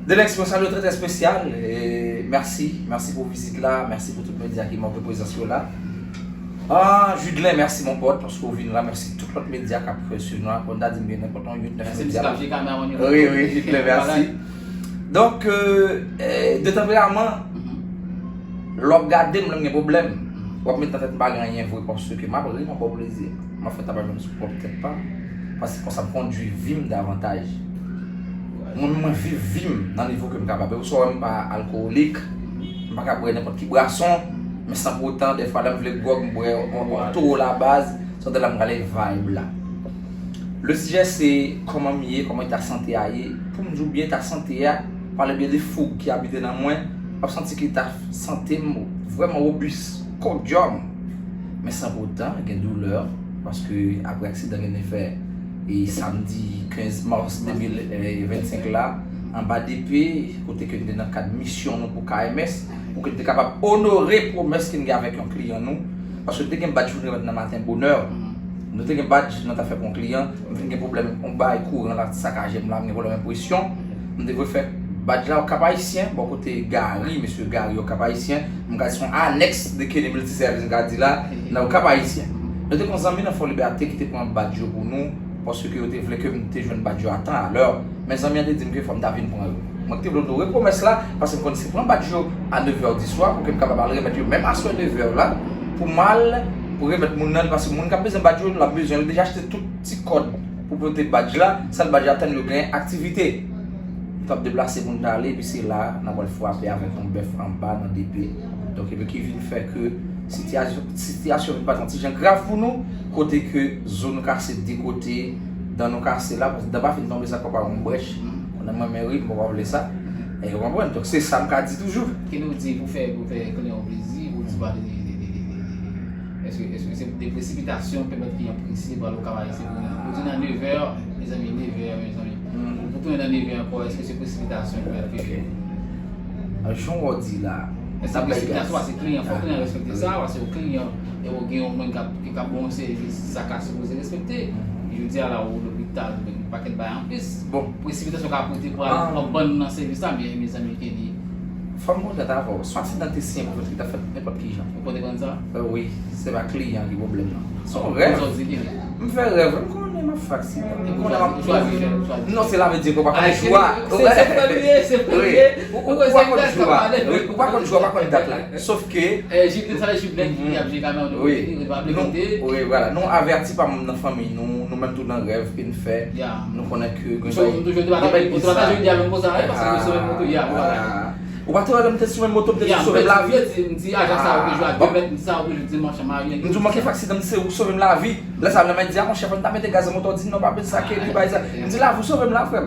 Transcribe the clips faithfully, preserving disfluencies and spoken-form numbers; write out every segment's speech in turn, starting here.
Delex, mwen salye w trè, trè espesyal. E mèsi, mèsi pou vizit la, mèsi pou tout medya ki montre prezans yo la. Ah, Judlen, mèsi, mon pòt, paske w vin la. Mèsi tout lòt medya k ap swiv nou la. Konn ta di m gen nenpòt yon uit, nèf medya la. Wi, wi, Judlen, mèsi. Donk, euh, euh, de tanperaman, lè w ap gade m, lè m gen pwoblèm, w ap met nan tèt m pa gen anyen vre, paske m ap ri, m ap ba w plezi. M ap fè travay mwen sou pwòp tèt pa m, paske konsa m kondui vi m davantaj. Mwen menm, mwen viv vi m nan nivo ke m kapab. E pou sa w wè m pa alkowolik, m pa ka bwè nenpòt ki bwason, men san poutan, dèfwa, lè m vle gwòg, m bwè yon, yon towo la baz, se de la m rale vibe la. Le sijè se kòman m ye, kòman eta sante a ye. Pou m di w byen eta sante a, pa le byen de foug ki abite nan mwen, w ap santi ke eta sante m vrèman wobis, kòdyòm. Men san poutan, gen doulè, paske apre aksidan m te fè, e samdi kenz mas de mil vennsenk la, anba D P, kote ke n te nan kad misyon nou pou K M S, pou ke n te kapab onore pwomès ke n gen avèk yon kliyan nou, paske n te gen badj pou n remèt nan maten bonè. Nou te gen badj nan ta fè pou yon kliyan, m vin gen pwoblèm, yon bagay kouran la sakaje m la, m gen pwoblèm enpresyon. M te vle fè badj la Okap Ayisyen, bò kote Gary, mesye Gary Okap Ayisyen, m ka di se yon anèks de Kenny Multiservice, m ka di la, nan Okap Ayisyen. Nou te gen yon zanmi nan Fò Libète ki te pran badj yo pou nou, paske yo te vle ke m te jwenn badj yo a tan, a lè. Men zanmi an te di m ke fò m ta vin pran yo. Mwen ki te vle onore pwomès la, paske m konn se pran badj yo a nevè di swa, pou ke m kapab al remèt yo menm aswè nevè la, pou m al, pou remèt moun nan, paske moun k ap bezwen badj yo, l ap bezwen, li deja achte tout ti kòd pou pote badj la, sèl badj la tann yo gen aktivite. M t ap deplase pou n t ale, epi se la, n ap al frape avèk yon bèf anba nan D P. Donk, epi ki vin fè ke sitiyasyon, sitiyasyon vin pa t yon ti jan grav pou nou, kote ke zo nou kase de kote, dan nou kase la, paske dan pa fin tonbe sa, kò pa yon brèch. Konnen mwen, men ri, m pa vle sa. E ou konprann? Donk, se sa m ka di toujou. Ki nou di pou fè, pou fè kliyan yon plezi, pou di pa de, de, de, de, de, de, de. Èske, èske se de presipitasyon pèmèt kliyan prese, pral Okap Ayisyen pou, pou di nan nevè, mezanmi, nevè, mezanmi. Pou, pou tounen nan nevè ankò, èske se presipitasyon ki fè l fè? Jan w di la, èske se presipitasyon, se kliyan, fò kliyan respekte sa, paske yon kliyan, e ou gen yon moun k ap, ki k ap ba w yon sèvis, sa ka sipoze respekte. Jodi a la, ou lopital, men yon pakèt bagay anplis. Bon. Presipitasyon ka pote pou al pran bann nan sèvis la, men mezanmi, Kenny. Fò m onèt avè w, se yon aksidan ki te senp, ki ta fèt nenpòt ki jan. Ou konn konn sa? Wi, se pa kliyan ki pwoblèm nan. Se yon rèv. M fè rèv, m konnen m ap fè aksidan. M konnen m ap... Non, se la vle di ke w pa konn jou a. Se, se premye, se premye. Ou, ou, ou pa konn jou a. Wi, ou pa konn jou a, ou pa konn dat la. Sòf ke... Jiblen, sa se Jiblen ki ap jwe kamera, nou, wi, nou pa vle kite. Wi, vwala. Nou avèti pa moun nan fanmi nou, nou menm tou nan rèv ke n fè. Nou konnen ke gen bagay, gen bagay ki bizarre. Ou pa te wè lè m te sou menm moto, m te di sove m lavi. M di ajan sa yo te jwe a de mèt, m di sa yo te jwe dimanch an marye. M di w manke fè aksidan, m di se ou k sove m lavi. Lè sa a, lè m di a monchè, fò n ta mete gaz nan moto, di non, pa bezwen sa, Kenny bay sa. M di lavi w sove m la, frè m.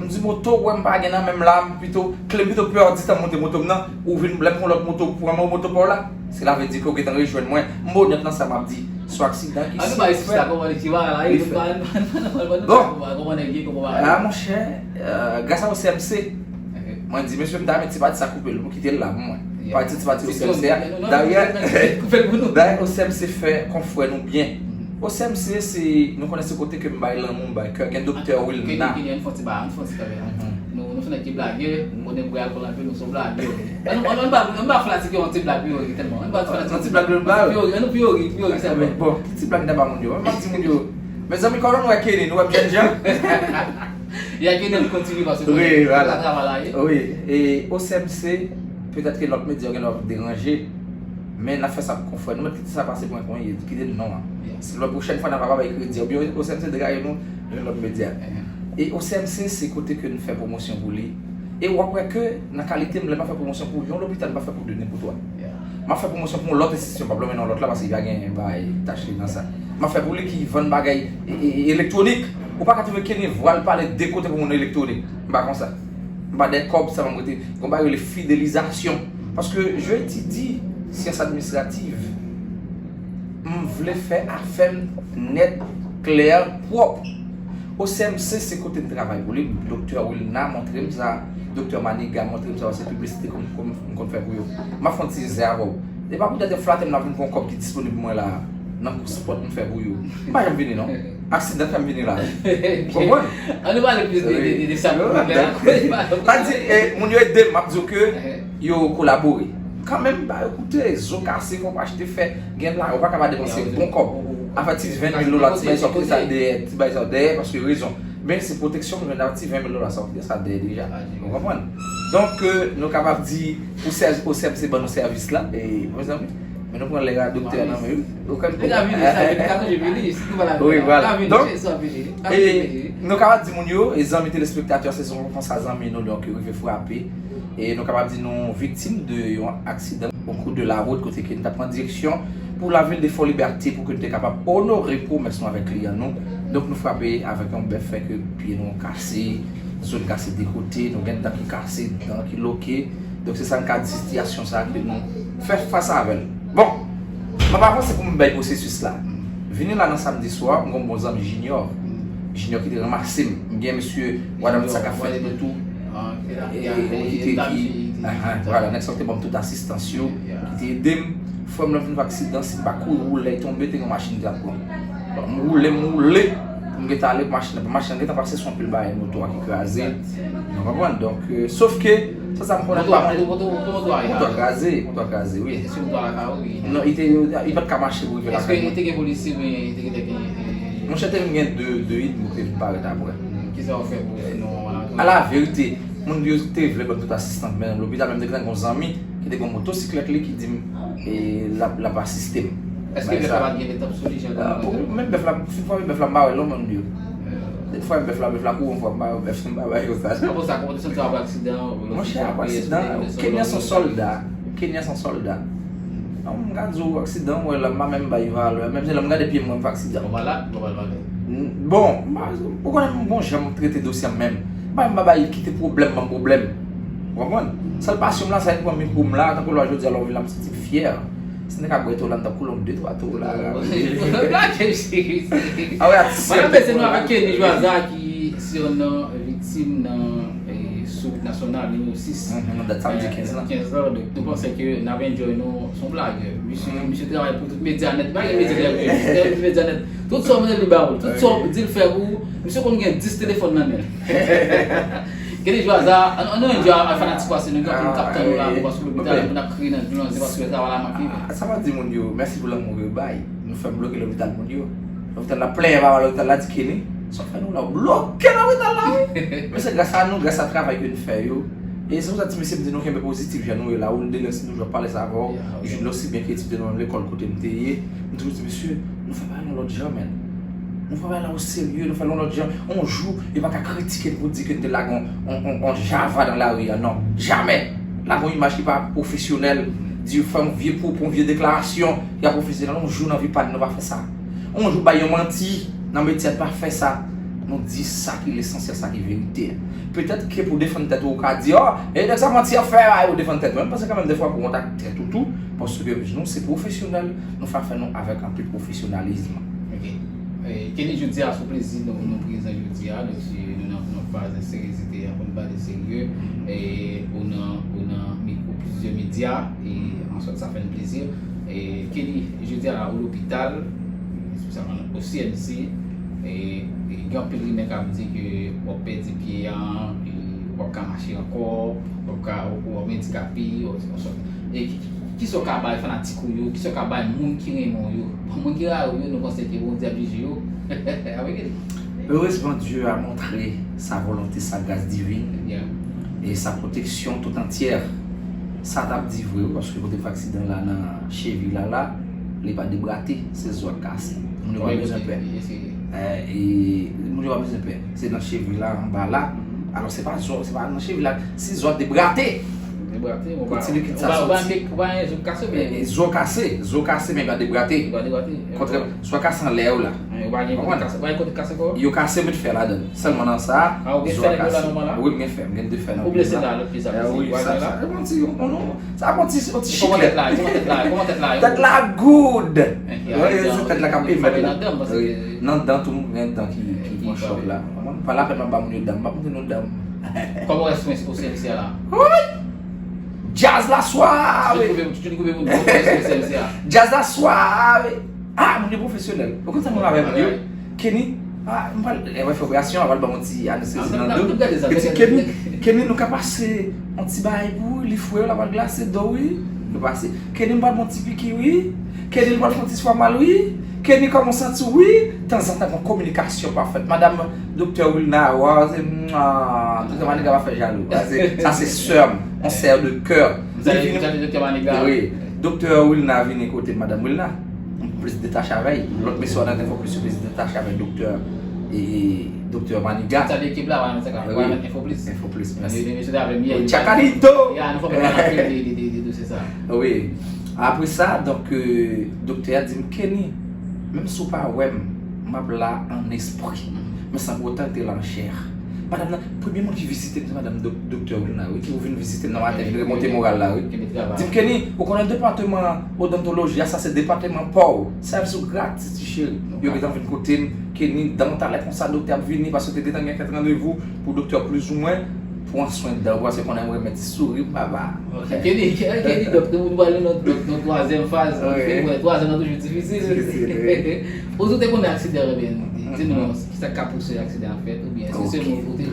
M di moto ou wè m pa gen nan men m la, m pito, kle m pito pèdi tan m monte moto m nan, ou vin lè m pran lòt moto, ou pran moto pa w la. Se la vle di ke w gentan rejwenn mwen. M onèt nan sa m ap di. Se yon aksidan ki senp, frè. Bon. Ah, monchè, euh, gras a O C M C, mwen di, mesye, m ta renmen ti pati sa koupe l, nou kite l la pou mwen. Pati, ti pati O C M C a. Dayè, dayè, O C M C fè konfrè nou byen. O C M C, se, nou konnen se kote ke m bay lanmou, m bay kè. Gen Doktè Wilna. Kenny, Kenny, ann fè yon ti bagay, ann fè yon ti bagay. Nou, nou se nèg ki blagè, konnen m bwè alkòl anpil, nou se blagè. Ann, ann, ann pa, ann pa fanatik yon ti blag pi ori tèlman. Ann pa fanatik yon ti blag pi ori, ann pi ori, pi ori sèlman. Bon, ki ti blag n ta ba moun yo? M ap di moun yo, mezanmi, kòman nou wè Kenny, nou wè m jènjan? Ya, Kenny, nou kontinye paske... Wi, vwala. Travay la ye. Wi, e O C M C, petèt ke lòt medya yo gen lè w ap deranje, men n ap fè sa pou konfrè nou, mèt kite sa pase pou enkonye, kite non an. Si lè pwochèn fwa n ap bay kredi, oubyen O C M C degaje nou, jwenn lòt medya. E O C M C, se kote ke n fè pwomosyon pou li. E w ap wè ke nan kalite m, lè m ap fè pwomosyon pou yon lopital, m pa fè pou de ni pou twa. M ap fè pwomosyon pou yon lòt enstitisyon, m p ap lonmen non lòt la, paske li pa gen bagay tache nan sa. M ap fè pou li ki vann bagay e, e, e, elektwonik. Ou pa ka twouve Kenny vwal pale de kote pou moun elektwonik. M pa konsa. M pa dèyè kòb, sa m rete. Gon bagay rele fidelizasyon. Paske je etidye syans administrativ. M vle fè afè m nèt, klè, pwòp. O C M C se kote m travay pou li. Doktè Wilna montre m sa. Doktè Maniga montre m sa. Se piblisite ke m, ke m, m konn fè pou yo. M ap fè yon ti zen avè w. E pa poutèt yo flatte m, n ap vin pran yon kòb ki disponib pou mwen la a. Nan kou spòt m fè pou yo. M pa janm vini, non. Aksidan fè m vini la. Ou konprann? An nou pale plis de, de, de, de sa pou mwen la. Sa di, eh, moun yo ede m, m ap di w ke yo kolabore. Kanmenm, ba yo koute, zo kase, fò w achte fè, gen la, ou pa ka pa depanse bon kòb. Afè ti ven mil dola, ti bay sa w kite sa dèyè, ti bay sa w dèyè, paske rezon. Men se pwoteksyon, men ti ven mil dola sa w kite sa dèyè deja. Ou konprann? Donk, eh, nou kapab di, ou sèvis, ou sèvis, se ban nou sèvis la, e, mezanmi, men nou pran lè a doktè nan men, wi. Ou konn. Li ka vini, sa vini, ka toujou vini, si nou pa la wi, vini, vini, donk, se sa vini, ka toujou vini. Nou kapab di moun yo, e zanmi telespektatè, se son konsa zanmi nou, donk, yo rive frape. E nou kapab di nou viktim de yon aksidan au cours de la route, kote ke nou t ap pran direksyon pou lavil de Fò Libète, pou ke nou te kapab onore pwomès nou avèk kliyan nou. Donk, nou frape avèk yon bèf, fè ke pye nou kase, zo n kase de kote, nou gen dan ki kase, dan ki loke. Donk, se sa n ka di sitiyasyon sa a ke nou fè fas avè l. Bon, m ap avanse pou m bay pwosesis la. Vini la nan samdi swa, m gen yon bon zanmi Junior. Junior ki te ranmase m. M gen mesye Wadam sa k ap fèt nou tou. E, e, ki te, ki, ahan, vwala, nèg sa yo te ban m tout asistans yo, ki te ede m. Frè m nan vin fè aksidan, si m pa kouri woule, l tonbe, te gen machin ki t ap pran. Bon, m woule, m woule, pou m gentan ale pou machin nan. Machin nan gentan pase sou anpil bagay, moto a ki kraze. Nou konprann? Donk, eh, sof ke, sa, sa m konnen pa. Moto, moto, moto, moto a kraze, moto a kraze, wi. Non, li te, li pa t ka mache pou rive lakay mwen. Èske te gen polisye, men te gen, te gen, eh, monchè, te vin gen de, de id, mwen te vin parèt apre. Kisa w fè pou sinon, a la verite, moun yo te vle ban m tout asistans, men lopital menm te gen yon zanmi ki te gen yon motosiklèt li ki di m, e, l ap, l ap asiste m. Èske bèf la pa t gen lè t ap sou li, jan kòm mwen? Menm bèf la, fin fwa bèf la, m pa wè l non, moun yo. Fin fwa bèf la, bèf la kouri yon fwa, m pa wè bèf, m pa wè yo sa. Akoz sa, kòman w te santi w apre aksidan an? Monchè, apre aksidan, Kenyan se yon sòlda. Kenyan se yon sòlda. Non, m ka di w aksidan, m wè la, m pa menm bay valè. Menm si lè m gade pye m, m wè m fè aksidan. Ou malad, ou pa malad. Bon, m pa, ou konnen m gon jan m trete dosye m menm. M pa, m pa bay kite pwoblèm ban m pwoblèm. Ou konprann? Sèl pasyon m la, se pou pran mikwo m la, tankou lè jodi a, lè w vin la, m santi m fyè. Si n te ka bwè to la, n t ap koule yon de twa to la. Lage m seri. Mwen ap pase nou avèk Kenny Joaza ki se yon nan viktim nan, eh, sou wout nasyonal nimewo sis. Nan dat samdi kenz lan. Kenz lan, donk, nou panse ke n ap enjoy nou, se yon blag. Misye, misye travay pou tout medya nèt, pa gen medya nèt, tout medya nèt. Tout sa w mande li ba ou l, tout sa w di l fè pou ou, misye konn gen dis telefòn nan men l. Kenny Joaza, an, an nou enjoy a fanatik pase nou, gen anpil k ap tann nou la, paske lopital, moun ap kriye nan dlo, se paske travay la manke. Sa pa di moun yo, mèsi pou lanmou yo bay. Nou fè m bloke lopital moun yo. Lopital la plenyen papa lopital la di Kenny, sa w fè nou la, w bloke lopital la, wi. Men se gras a nou, gras a travay ke n fè yo. E se pou sa ti mesye m di nou kenbe pozitif, jan nou ye la, ou de lè si nou jwe pale sa avè w, Jude la osi byen ki etidye nan lekòl kote m te ye, m toujou di mesye, nou fè bagay yon lòt jan, men. Nou fè bagay la o serye, nou fè l yon lòt jan. On jou, yo pa ka kritike n pou di ke n te lage on, on, on, on java nan lari a, non. Jamè! Lage on imaj ki pa pwofesyonèl, di yo fè yon vye pwopo, yon vye deklarasyon, y ap ofese nan yon jou nan vi pa n, nou pa fè sa. Yon jou bay yon manti nan medya, n pa fè sa. Nou di sa ki lesansyèl, sa ki verite. Petèt ke pou defann tèt ou, ou ka di, o, e nèg sa manti y ap fè a, ou defann tèt ou. Men m panse kanmenm defwa pou wont ak tèt ou tou, paske nou se pwofesyonèl, nou fè afè nou avèk anpil pwofesyonalizm. Ok. E, Kenny, jodi a, se yon plezi nou, nou prezan jodi a, donk, si nou nan, nan faz serye, se te yon bon bagay serye. E, ou nan, ou nan mikwo plizyè medya, e answèt sa fè n plezi. E, Kenny, jodi a la, ou lopital, espesyalman o C M C, e, e gen anpil rimè k ap di ke w ap pèdi pye a, e w p ap ka mache ankò, w p ap ka, w, w andikape, w, w sòt. E ki, ki, kisa w ka bay fanatik ou yo, kisa w ka bay moun ki renmen w yo? Bon, moun ki rayi w yo, nou panse ke Bondye ap jije yo. Avèk li. Heureusement, Dieu a montré sa volonté, sa grâce divine et sa protection tout entière. Sa t ap di vre, wi, paske kote m fè aksidan la nan chevi la la, li pa debrate, se zo k kase. Moun yo pa bezwen pè. Eh, e, moun yo pa bezwen pè. Se nan chevi la, anba la. Alò, se pa zo, se pa nan chevi la. Si zo a debrate, Debrate, ou pa, ou pa, ou pa, ou pa gen zo kase, men. E, e zo kase, zo kase, men pa debrate. Li pa debrate. Kontrè, swa kase anlè ou la. Ou pa gen kote kase, ou pa gen kote kase kò? Yo kase, met fè ladan. Sèlman nan sa, zo a kase. Wi, m gen fè, m gen de fè nan pye m la. Ou blese la, lòt pye sa blese. Wi, sa, sa, sa, yon ti, yon, yon, sa, yon ti, yon ti chik. Kòman tèt la, kòman tèt la, kòman tèt la? Tèt la good. Wi, se tèt la k ap emèt la. Nan dan tou, m gen dan ki, ki pran chòk la. Pa lapèn m ap ba moun yo dan m, m ap montre nou dan m. Kòman w wè swen o C M C a la? Wi! Djaz la swave! Tout moun koupe, tout moun koupe moun, kòman w wè swen o C M C a? Djaz la swave! Ah, moun yo pwofesyonèl. Ou konn sa moun avè moun yo? Kenny, ah, m pral, eh, wè, fè operasyon, a pral ban m yon ti anestezi nan do. Li di, Kenny, Kenny, nou ka pase yon ti bagay pou ou, li fre, la pral glase do, wi. Nou pase. Kenny, m pral ban yon ti piki, wi. Kenny, m pral fè yon ti fè mal, wi. Kenny, kòman w santi w, wi. Tanzantan, gon kominikasyon pa fèt. Madam Doktè Wilna, waw, se, ah, Doktè Maniga pa fè jalou. Sa se, sa se sè m, yon sè de kè. Wi, Doktè Wilna vini kote Madam Wilna. M plis detache avè l. Lòt mesye w nan fè plis, plis detache avè Doktè, e, Doktè Maniga. Sa de ekip la, w a met sa ka, w a met Info Plus. Info Plus, mèsi. Mesye ta avè m yè. Chakalito! Ya, nou fòk nou anapil de, de, de, de dosye sa. Wi. Apre sa, donk, euh, doktè a di m, Kenny, menm si w pa wè m, m ap la an espri. Men san pou otan l te la an chè. Madanm nan, premye moun ki vizite m, se madanm dok-, doktè Wilna, wi, ki vin vizite m nan maten, vin remonte moral la, wi. Di m, Kenny, ou konnen depatman odontoloji a, sa se depatman pa w. Sèvis ou gratis, ti cheri. Yo gentan vin kote m, Kenny, dan w talè konsa, doktè ap vini, paske te gentan gen kèk randevou pou doktè plizoumwen pran swen dan w, paske konnen m renmen ti souri m, papa. Ok, Kenny, Kenny, Kenny, donk, nou pral nan, nan, nan twazyèm faz, nou fè, wè, twazyèm nan toujou difisil. Difisil, wi. Ou te konnen aksidan, ebyen, di nou, kisa k ka pouse aksidan an fèt, oubyen si se moun ou te,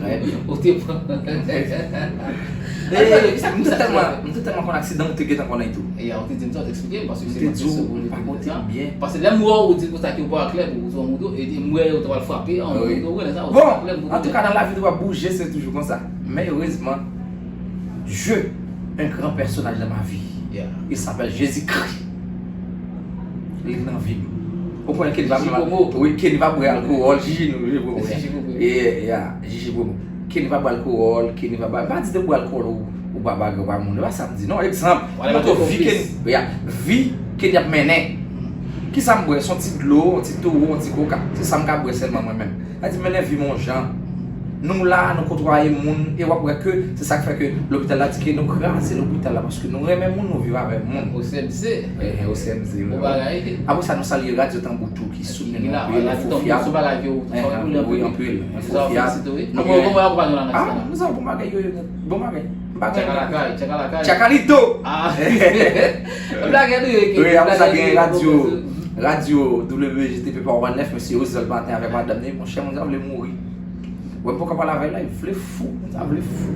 ou te pran. Kisa k pouse aksidan an fèt? M te tèlman, m te tèlman konn aksidan, m te gentan konnen tou. E a, ou te di m sa, ou te eksplike m, paske se mwen ki sou ou te di m sa. Paske lè m wè w, ou di konsa ke ou pa wè klè, ou se yon moun tou, e m wè ou te pral frape, an moun tou, ou wè sa, ou pa wè klè, m tou. Bon, antouka, nan lavi tou, w ap bouje, se toujou konsa. Men erezman, Dieu, un grand personnage dans ma vie. Il s'appelle Jésus-Christ. Li nan vi m. Ou konnen Kenny pa bwè, wi, Kenny pa bwè alkowòl, Jiji nou, Jiji Promo. Jiji Promo. Yeah, yeah, Jiji Promo. Kenny pa bwè alkowòl, Kenny pa bwè, m pa di de bwè alkowòl ou, ou pa bagay, ou pa moun, e pa sa m di, non, egzanp, m montre w vi Kenny, yeah, vi Kenny ap mennen. Kisa m bwè? Se yon ti dlo, yon ti towo, yon ti koka. Se sa m ka bwè sèlman mwen menm. Sa di, mennen vi m yon jan. Nou la, nou kotwaye moun, e w ap wè ke se sa k fè ke lopital la di ke nou kraze lopital la, paske nou renmen moun, nou viv avè moun. O C M C. Eh, eh, O C M C, wi. Bon bagay. Apre sa, nou salye Radyo Tanbou tou ki soutni nou anpil, Enfo Fyab. Wi, anpil, Enfo Fyab. Kòman, kòman yo akonpaye w nan aksidan an? Ah, nou sa bon bagay, yo, yo, bon bagay. M pa gen. Tchakalakay, tchakalakay. Tchakalito! Ah. Blagè nou ye, wi, apre sa gen radyo, radyo W G T P Power nèf, mesye Ozal maten avèk madanm li, monchè, moun sa vle mouri. Wè, m poko pale avè l la, li vle fou, moun sa vle fou.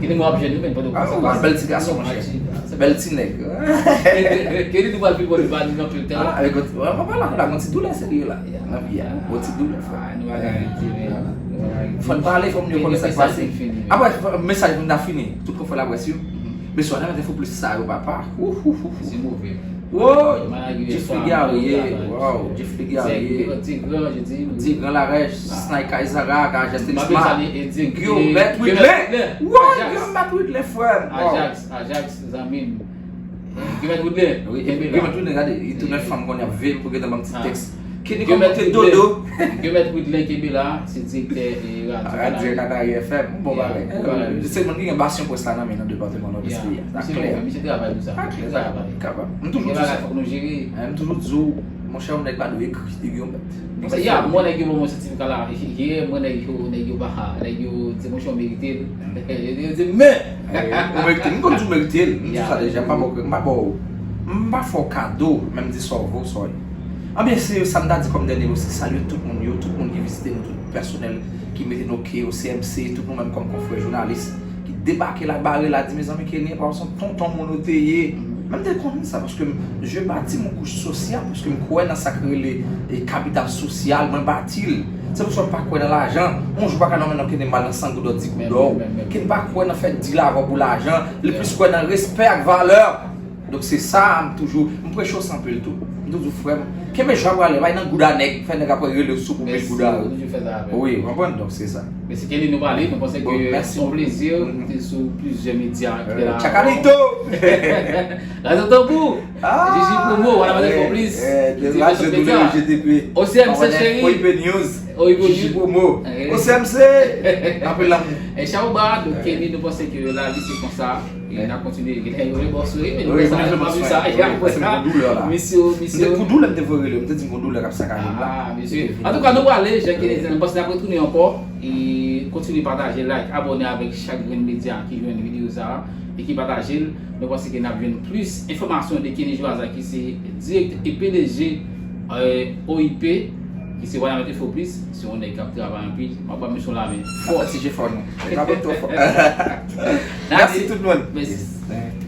Kenny, mwen ap jwenn ou, men pandan w pase. Ah, bèl ti gason, monchè. Bèl ti nèg. Kenny, nou pral pi bon, li pa nou nan pil tan. Ah, avèk, wè, m pa pale la, gon ti doulè serye la. Nan vi a, gon ti doulè, frè. Ah, nou pa ka rete, men. Nou pa ka rete. Fò n pale, fò moun yo konnen sa k pase. Apre, mesaj moun ta fini. Tout konfrè laprès yo. Mesye, ann mete Enfo Plus sa yo, papa. Ouh, ouh, ouh, ouh. Se move. Wow! Jeffrey Guerrier. Wow, Jeffrey Guerrier. Tigran, je di. Tigran Larèche, Snayka Isaac, Ajax Tenisma. Gilbert Widley. Wow, Gilbert Widley, frè m. Wow. Ajax, Ajax, zanmi m. Gilbert Widley, wi, kenbe la. Gilbert Widley, gade, li tounen fanm kounye a, veye pou gentan ban m ti tèks. Kenny kòm monte dodo. Gilbert Widley kenbe la, se direktè, e, radyo Kanari F M. Bon bagay. Se moun ki gen basyon près la nan men nan depatman Nòdès peyi a. Sa klè. Misye travay pou sa. Sa klè, sa kapab. M toujou di sa. Gen bagay fòk nou jere. M toujou di w, monchè, yon nèg pa dwe ekri figi yon bèt. Bon, se ya, mwen nèg yo ban mwen sètifika la, yè, mwen nèg yo, nèg yo pa, nèg yo di, monchè, w merite l. Yo di, men! Ou merite l. M konn di w merite l. M di w sa deja, m pa ba w, m pa ba w, m pa fè w kado, men m di sa w vo, sa w ye. Anben, se sa m ta di kòm dènye mo, se salye tout moun yo, tout moun ki vizite nou, tout pèsonèl ki mete nou oke, O C M C, tout nou menm kòm konfrè jounalis ki debake la, bare la, di, mezanmi, Kenny, pa w se yon tonton moun ou te ye. Men m te konn sa, paske m, je bâtis mon couche sociale, paske m kwè nan sa k rele, e, kapital sosyal, mwen bati l. Se pou sa m pa kwè nan lajan. Yon jou pa ka nonmen non Kenny m al nan san goud, di goud. Kenny pa kwè nan fè dil avè w pou lajan. Li plis kwè nan respè ak valè. Donk, se sa, m toujou, m preche w sa anpil tou. M toujou di w, frè m, kenbe jwa prale, bay nan gouda nèg, fè nèg ap rele w sou pou mil gouda. Wi, w konprann? Donk, se sa. Mèsi Kenny, nou pale, nou panse ke se yon plezi, ou te sou plizyè medya ki te la. Chakalito! Radyo Tanbou! Jiji Promo, w a la Radyo Konplis. Radyo W G T P. O C M C cheri. O I P News. Jiji Promo. O C M C. Anpil lanmou. E Shaoba, donk, Kenny, nou panse ke lavi se konsa. E n ap kontinye gen yon bò souri, men nou fè sa, nou pa viv sa. E apre sa, misye, misye. M te pou doulè, m te voye rele, m te di m gon doulè k ap sakaje m la. Ah, mesye. Antouka, nou prale, jan Kenny di, nou panse n ap retounen ankò. E kontinye pataje, like, abòne avèk chak grenn medya ki jwenn videyo sa a e ki pataje l. Nou panse ke n ap jwenn plis enfòmasyon de Kenny Joasa ki se direktè e P D G, eh, O I P. Misye pa nan mete fo plis, se yon nèg k ap travay anpil. M ap ba misye yon lamen fò. Ti jefò nou. Li pa twò fò. N a Mèsi di- tout moun. Mèsi. Yes.